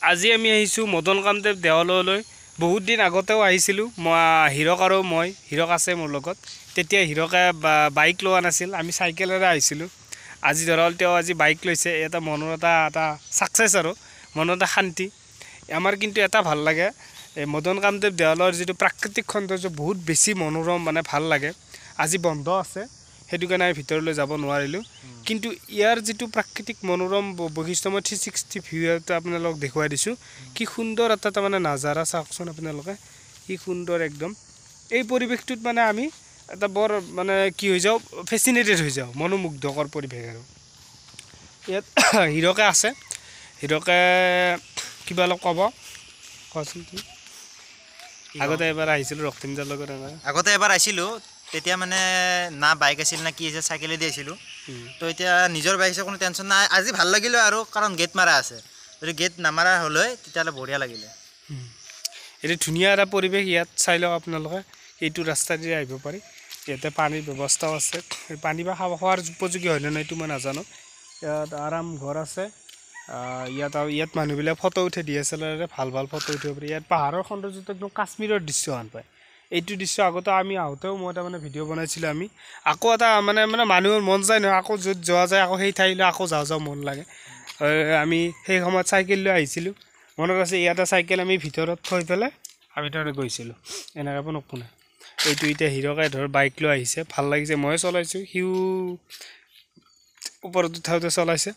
আজি আমি আহিছোঁ মদন কামদেৱ দেৱালয়লৈ। বহুত দিন আগতেও আহিছিলোঁ মই, হীৰক আৰু মই, হীৰক আছে মোৰ লগত। তেতিয়া হীৰকে বাইক লোৱা নাছিল, আমি চাইকেলেৰে আহিছিলোঁ। আজি ধৰা হ'ল তেওঁ আজি বাইক লৈছে, এটা মনৰ এটা এটা ছাকচেছ আৰু মনৰ এটা শান্তি। আমাৰ কিন্তু এটা ভাল লাগে, এই মদন কামদেৱ দেৱালয়ৰ যিটো প্ৰাকৃতিক সৌন্দৰ্য বহুত বেছি মনোৰম, মানে ভাল লাগে। আজি বন্ধ আছে, সেইটো কাৰণে আমি ভিতৰলৈ যাব নোৱাৰিলোঁ। কিন্তু ইয়াৰ যিটো প্ৰাকৃতিক মনোৰম বৈশিষ্ট্য, মই 360 ভিউ এটা আপোনালোকক দেখুৱাই দিছোঁ। কি সুন্দৰ এটা তাৰমানে নাজাৰা, চাওকচোন আপোনালোকে, কি সুন্দৰ একদম। এই পৰিৱেশটোত মানে আমি এটা বৰ মানে কি হৈ যাওঁ, ফেচিনেটেড হৈ যাওঁ, মনোমুগ্ধকৰ পৰিৱেশ। আৰু ইয়াত হীৰকে আছে, হীৰকে কিবা অলপ ক'ব, কোৱাচোন তুমি। আগতে এবাৰ আহিছিলোঁ ৰক্তিমদাৰ লগত, এবাৰ আগতে এবাৰ আহিছিলোঁ, তেতিয়া মানে না বাইক আছিল না কি আছিল, চাইকেলেদি আহিছিলোঁ। তো এতিয়া নিজৰ বাইক আছে, কোনো টেনশ্যন নাই। আজি ভাল লাগিলে আৰু, কাৰণ গেট মাৰা আছে। যদি গেট নামাৰা হ'লে তেতিয়াহ'লে বঢ়িয়া লাগিলে। এইটো ধুনীয়া এটা পৰিৱেশ, ইয়াত চাই লওক আপোনালোকে। এইটো ৰাস্তা দি আহিব পাৰি, ইয়াতে পানীৰ ব্যৱস্থাও আছে। পানী বা খাব খোৱাৰ উপযোগী হয়নে নাই এইটো মই নাজানো। ইয়াত আৰাম ঘৰ আছে। ইয়াত আৰু ইয়াত মানুহবিলাক ফটো উঠে, DSLR-ৰে ভাল ভাল ফটো উঠিব পাৰি। ইয়াত পাহাৰৰ সৌন্দৰ্যটো একদম কাশ্মীৰৰ দৃশ্য আন পায়। এইটো দৃশ্য আগতে আমি আহোঁতেও মই তাৰমানে ভিডিঅ' বনাইছিলোঁ। আমি আকৌ এটা মানে মানে মানুহৰ মন যায় নহয়, আকৌ য'ত যোৱা যায় আকৌ সেই ঠাইলৈ আকৌ যাওঁ যাওঁ মন লাগে। আমি সেই সময়ত চাইকেল লৈ আহিছিলোঁ, মনত আছে। ইয়াতে চাইকেল আমি ভিতৰত থৈ পেলাই আমি তাৰমানে গৈছিলোঁ এনেকৈ পোনক পোনে। এইটো এতিয়া হীৰকে ধৰ বাইক লৈ আহিছে, ভাল লাগিছে। ময়ো চলাইছোঁ, সিও ওপৰত উঠাওঁতে চলাইছে।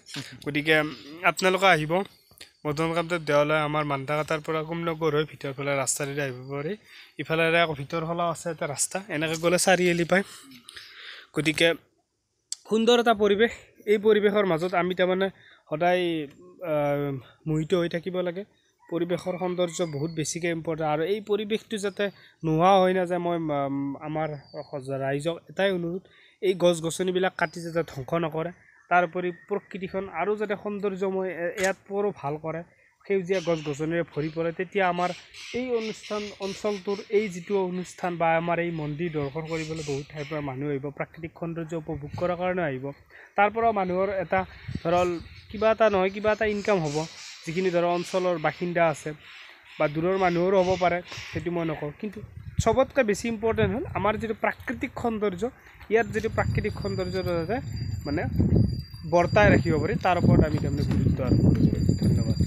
গতিকে আপোনালোকে আহিব মদন কামদেৱ দেৱালয়, আমাৰ মান্দাকাটাৰ পৰা কুমনগৰ হৈ ভিতৰ ফালে ৰাস্তাৰে আহিব পাৰি। ইফালেৰে আকৌ ভিতৰ ফালেও আছে এটা ৰাস্তা, এনেকৈ গ'লে চাৰিআলি পায়। গতিকে সুন্দৰ এটা পৰিৱেশ। এই পৰিৱেশৰ মাজত আমি তাৰমানে সদায় মোহিত হৈ থাকিব লাগে। পৰিৱেশৰ সৌন্দৰ্য বহুত বেছিকৈ ইম্পৰ্টেণ্ট, আৰু এই পৰিৱেশটো যাতে নোহোৱা হৈ নাযায়, মই আমাৰ ৰাইজক এটাই অনুৰোধ, এই গছ গছনিবিলাক কাটি যাতে ধ্বংস নকৰে, তাৰোপৰি প্ৰকৃতিখন আৰু যাতে সৌন্দৰ্যময় ইয়াত পৰো ভাল কৰে, সেউজীয়া গছ গছনিৰে ভৰি পৰে। তেতিয়া আমাৰ এই অনুষ্ঠান অঞ্চলটোৰ এই যিটো অনুষ্ঠান বা আমাৰ এই মন্দিৰ দৰ্শন কৰিবলৈ বহুত ঠাইৰ পৰা মানুহ আহিব, প্ৰাকৃতিক সৌন্দৰ্য উপভোগ কৰাৰ কাৰণে আহিব। তাৰ পৰাও মানুহৰ এটা ধৰক কিবা এটা নহয় কিবা এটা ইনকাম হ'ব, যিখিনি ধৰক অঞ্চলৰ বাসিন্দা আছে বা দূৰৰ মানুহৰো হ'ব পাৰে, সেইটো মই নকওঁ। কিন্তু চবতকৈ বেছি ইম্পৰ্টেণ্ট হ'ল আমাৰ যিটো প্ৰাকৃতিক সৌন্দৰ্য, ইয়াত যিটো প্ৰাকৃতিক সৌন্দৰ্যটো যাতে মানে বৰ্তাই ৰাখিব পাৰি, তাৰ ওপৰত আমি তাৰমানে গুৰুত্ব আৰোপ কৰিব লাগিব। ধন্যবাদ।